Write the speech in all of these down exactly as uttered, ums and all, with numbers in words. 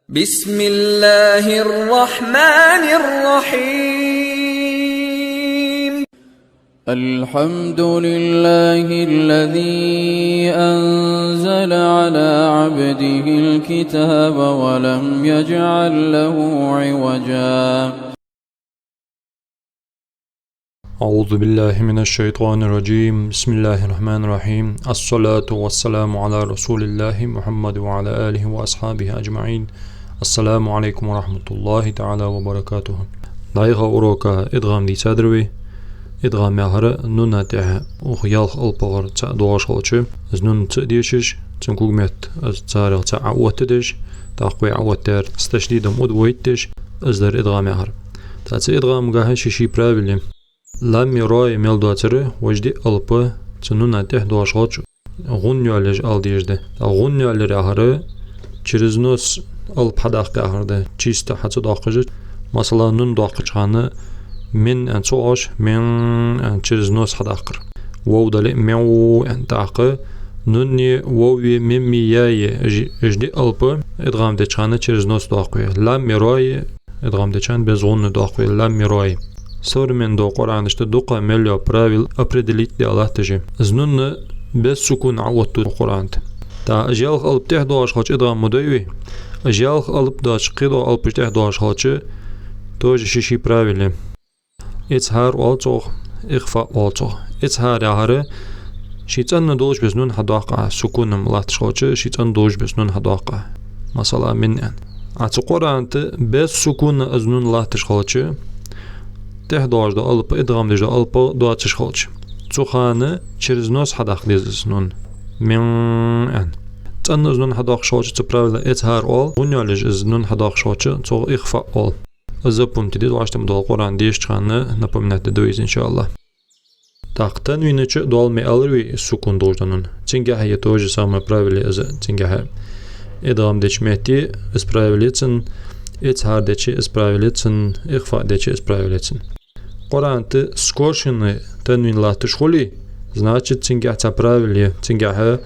بسم الله الرحمن الرحيم. الحمد لله الذي أنزل على عبده الكتاب ولم يجعل له عوجا. أعوذ بالله من الشيطان الرجيم. بسم الله الرحمن الرحيم. الصلاة والسلام على رسول الله محمد وعلى آله وأصحابه أجمعين. السلام عليكم ورحمة الله تعالى وبركاته. ДӀаяхача урока идгӀам дийцадар вай. ИдгӀам яхар нуна тӀехьа укх ялх алапагара цаӀ доагӀаш хилча, из нун ца а дешаш, цун когаметта из царех цаӀ Ӏооттадеш, тӀаккха вай Ӏооттадаьр с ташдидом удвоить деш, из дар идгӀам яхар. ТӀаккха цу идгӀамагахьа ши-ши правила я. Лами рои мел доацар вож диъ алап цу нуна тӀехьа доагӀаш хилча гӀунна йоалаеш ала дезаш да. ТӀаккха гӀунна йоалаяр яхар через нос алап хьадаккха яхар да. Чисто хьа ца доаккхаш. Масала, нун доаккхача хана мин аьнна ца оалаш, мин аьнна через нос хьадаккхар. Вов дале, мин аьнна, тӀаккха нуни, вови, мими, яи, уж, уж диъ алап идгӀам деча хана через нос доаккх вай. Лами рои идгӀам деча хана без гӀунна доаккх вай, лами рои. Современни дола Къуръанашта дукха мел йола правила определить даь латташ я. Из нун без сукуна Ӏооттаду Къуръан тӀа. ТӀаккха уж ялх алап тӀехьа доагӀаш хилча идгӀам ма дой вай. Уж ялх алап доацаш кхыдола алапаш тӀехьа доагӀаш хилча, тоже ши-ши правила я. Изхьар оал цох, ихфаъ оал цох. Изхьар яхар ший цӀена долаш беса нун хьадоаккх Ӏа, сукуна-м латташ хилча, ший цӀена долаш беса нун хьадоаккх Ӏа. Масала, мин аьнна. А цу Къуръан тӀа без сукуна из нун латташ хилча, тӀехьа доагӀаш дола алап идгӀам деш дола алап доацаш хилча, цу хана через нос хьадаккха деза из нун. Мин аьнна. ЦӀена из нун хьадоаккхаш хилча, цу правила изхьар оал, гӀунна йоалаеш из нун хьадоаккхаш хилча, цох ихфаъ оал. Из запомнить де деза, вӀаштӀехьа дола Къуръан дешача хана напоминать де деза, иншааллахӀ. ТӀаккха танвина чу дола ма аьлар вай сукун долаш дола нун. Цунгахьа я то же самое правила я из, цунгахьа. ИдгӀам деча метте из правила я цун, изхьар деча из правила я цун, ихфаъ деча из правила я цун. Къуръан тӀа скошенный танвин латташ хуле, значит, цунгахьа цхьа правила я, цунгахьа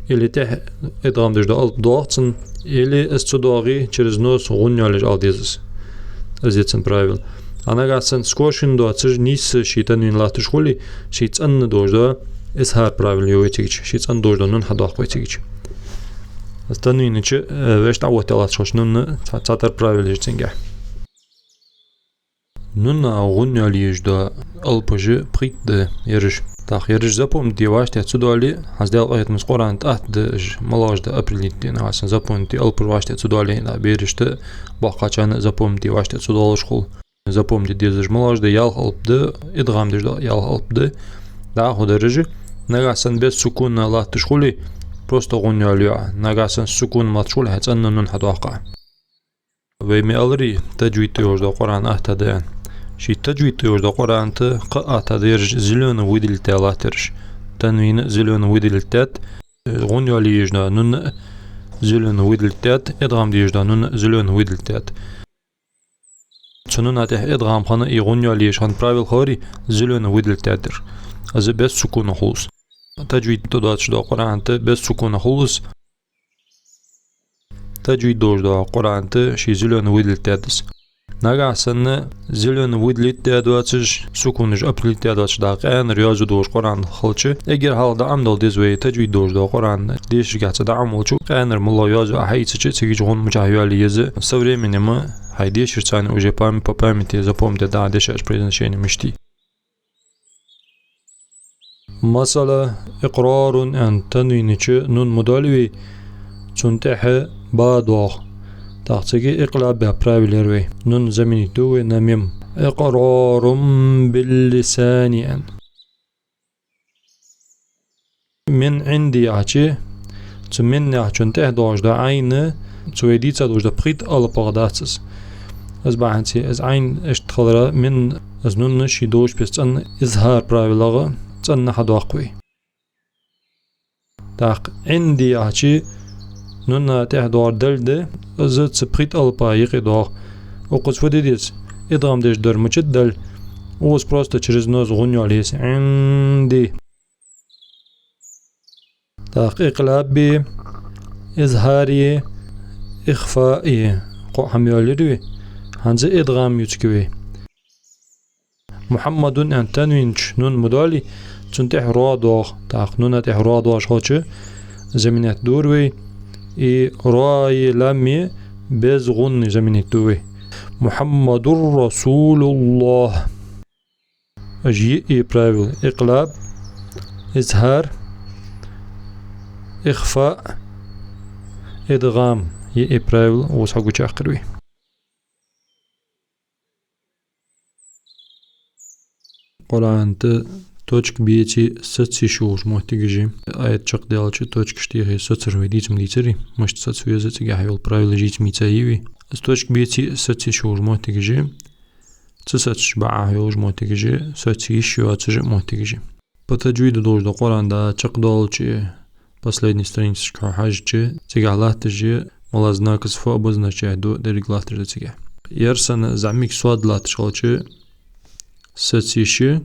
или тӀехьа идгӀам деш дола алап доагӀа цун, или из ца доагӀе, через нос гӀунна йоалаеш ала деза из. Из я цун правила. А нагахьа санна скошенный доацаш нийсса ший танвин латташ хуле, ший цӀена долаш дола изхьар правила я вай цигача, ший цӀена долаш дола нун хьадоаккх вай цигача. Из танвина чу, э, вешта Ӏооттадаь латташ хилча нун цхьа-, цхьатарра правила я уж цунгахьа. Нуна гӀунна йоалае езаш дола алапаш пхийтта да ераш. ТӀаккха ераш запомнить де вӀаштӀехьа ца доале, хӀанз Даьла къахетамца Къуръан тӀа атта да уж, малагӀаш да определить де, нагахьа санна запомнить де алапаш вӀаштӀехьа ца доале, тӀаккха берашта, боккхагӀчарна запомнить де вӀаштӀехьа ца доалаш хул. Запомнить де дезаш малагӀаш да, ялх алап да, идгӀам деш дола ялх алап да. ДӀахо дар уж, нагахьа санна без сукуна латташ хуле, просто гӀунна йоалаю Ӏа, нагахьа санна сукун латташ хуле, хьа цӀена нун хьадоаккх Ӏа. Вай ма аьларий, таджвид тӀа йолаш дола Къуръан атта да аьнна. Ший таджвид тӀа йолаш дола Къуръан тӀа кхы а атта да ераш, зелёный выделить даь латт ераш. Танвина зелёный выделить даьд, гӀунна йоалае езаш дола нуна зелёный выделить даьд, идгӀам де езаш дола нуна зелёный выделить даьд. Цу нуна тӀехьа идгӀам хинна, из гӀунна йоалае езаш хинна правила хиларий, зелёный выделить даьд ераш. Из без сукуна хул из. Таджвид тӀа доацаш дола Къуръан тӀа без сукуна хул из. Таджвид долаш дола Къуръан тӀа ший зелёный выделить даьд из. Нагахьа санна зелёный выделить даь доацаш, сукунаш определить даь доацаш, дӀа къаьнара йоазув долаш Къуръан хилча, эггара хьалха дӀаӀомадала деза вай таджвид долаш дола Къуръан дешаргахьа цхьа дӀаӀомаволча, къаьнара моллагӀа йоазув Ӏохайсача, цигача гӀунна мичахьа йоалае еза, со временем хьай дешарца цхьана уже пам-, по памяти запомнить де деза дешаш произношение мишта я. Масала, икърарун аьнна танвина чу нун ма доале вай, цунна тӀехьа ба доагӀа. ТӀаккха цига икълаб яха правила яр вай. Нун заменить ду вай на мим. Икърарун биллисани аьнна. Мин Ӏинди яхача, цу мин яхачун тӀехьа доагӀаш дола Ӏайн, цу вай дийца долаш дола пхийтта алапах дац из. Из бахьанца из Ӏайн иштта хилара, мин, из нун ший долаш беса цӀена изхьар правилагӀа цӀена хьадоаккх вай. ТӀаккха Ӏинди яхача нуна тӀехьа доагӀар даль да, из цу пхийтта алапа юкъе доагӀа. Укхаза фу де деза? ИдгӀам деш дар мичад даль? Укхаза просто через нос гӀунна йоалае еза. Ӏинди. ТӀаккха икълаби, изхьари, ихфаи. Кхоъ хӀама йоалаяьй вай. ХӀанз идгӀам ю цига вай. محمد аьнна танвин чу нун ма доалий, цунна тӀехьа ро доагӀа. ТӀаккха нуна тӀехьа ро доагӀаш хилча, заменить ду вай. И ро е лам е без гӀунны заменить ду вай. محمد رسول الله. Уж йиъ правила: икълаб, изхӀар, ихфаъ, идгӀам. Йиъ правила укхаза хьагучаяккхар вай. Къуръан тӀа точка беце саца йиш йолаш моттигаш я. Аят чакхдаьлча точкаш тӀехьа сацар вай дийца ма дийцарий, мишта саца веза, цигахьа йола правилаш йийца ма йийцай вай. Из точка беце саца йиш йолаш моттигаш я. Ца сацача бакъахьа йолаш моттигаш я, саца йиш йоацаш моттигаш я. По таджвиду долаш да Къуръан да чакхдоалача, последний страницашка хьо хьажача, цигахьа латташ я, малагӀа знакаца фу обозначать ду, деррига латташ да цигахьа. Ер санна зӀамига сод латташ хилча, саца йиш я,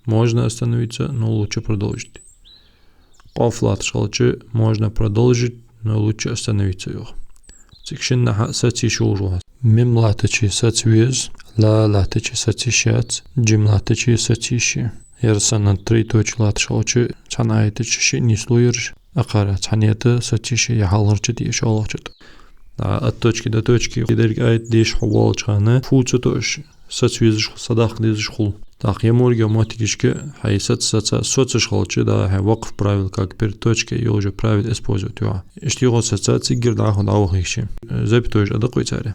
можно остановиться, но лучше продолжить. Къоф латташ хилча, можно продолжить, но лучше остановиться, йоах. Цига шиннахьа саца йиш йолаш ва хьо. Мим латтача саца веза, лам латтача саца йиш яц, джим латтача саца йиш я. Ер санна троеточие латташ хилча, цхьан аята чу шиъ нийслу ераш, акхар цхьанне тӀа саца йиш я, е хьалхарча тӀа, е шоллагӀча тӀа. А от точки до точки, деррига аят деша хьо воалача хана, фу ца тоъаш, саца везаш хул, садаккха дезаш хул. ТӀаккха е моргӀа моттигашка хьай саца, саца, соцаш хилча, да, хьай вакъф правил, как перед точкой, е уже правил использовать ю хьо. Иштта йоах саца, цигара дӀахо дӀавахийша. Запятойш а дакъой царех.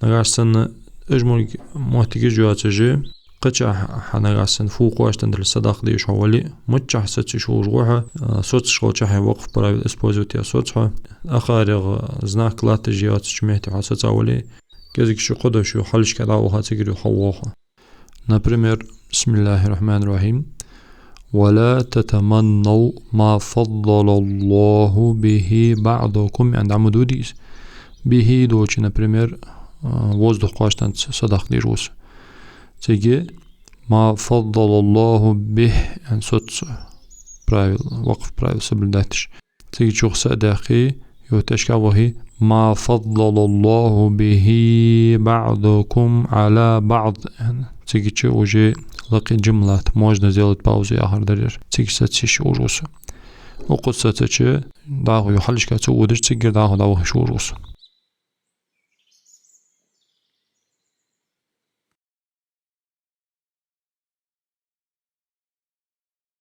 Нагахьа санна уж моргӀа моттигаш йоацаш, кхычахьа хьа нагахьа санна фу кхоачаш дале, садаккха деш хьо вале, миччахьа саца йиш йолаш ва хьо, а, соцаш хилча хьай вакъф правил использовать е соц хьо. Акхарех знак латташ йоацача метте хьо саца вале, кӀезигагӀа кхо дош я, хьалхашка дӀаваха, цигара юха хьо воагӀа. Например, بسم الله الرحمن الرحيم. ولا تتمنوا ما فضل الله به بعضكم, аьнна дӀа ма дувдий из. Бихи долча, например, а, воздух кхоачаш дале садаккха деш ва со. Цига ما فضل الله به, аьнна соц правил, вакъф правил соблюдать деш. Цига чухь са а даьккхе, юха тӀехьашка а вахе, ما فضل الله به بعضكم على بعض. Цига чу уже лакхе джим латт, можно сделать паузу яхар дар ер. Цига саца йиш йолаш ва со. Укхаза сацача, дӀахо юха хьалхашка ца водаш, цигара дӀахо дӀаваха йиш йолаш ва со.